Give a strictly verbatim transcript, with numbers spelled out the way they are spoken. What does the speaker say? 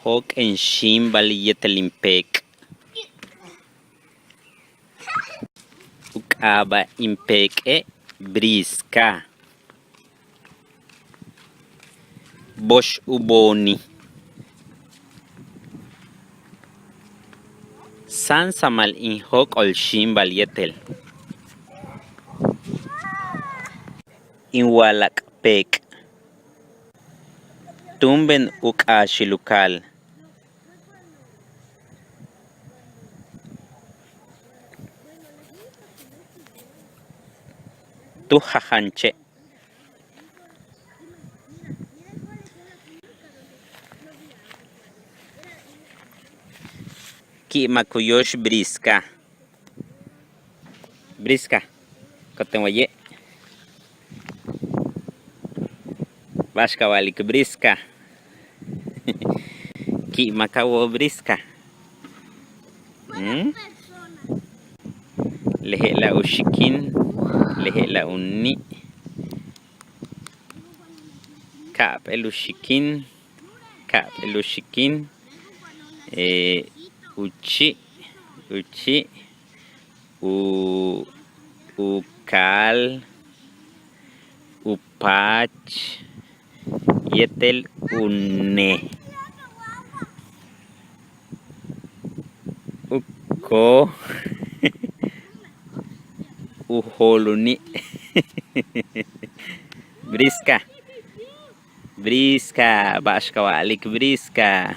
Jóok'en xíimbal yéetel in peek'. U k'aaba' in peek'e' Briska. Boox u booni. Sáansamal in jóok'ol xíimbal yéetel in wa'alak' peek'. Túumben u k'aaxil u kaal. Tu jajanche'. Ki'imak u yoox Briska. Briska, ko'oten waye'. Ba'ax ka wa'alik Briska. Ki'imak a woo' Briska. Le je'ela' u xikin, le je'ela' u ni'. Ka'ap'éel u xikin, ka'ap'éel u xikin. U chi', u chi'. U, u kaal, u paach, yéetel u ne'. U ko, u jool u ni'. Briska. Briska, ba'ax ka wa'alik Briska.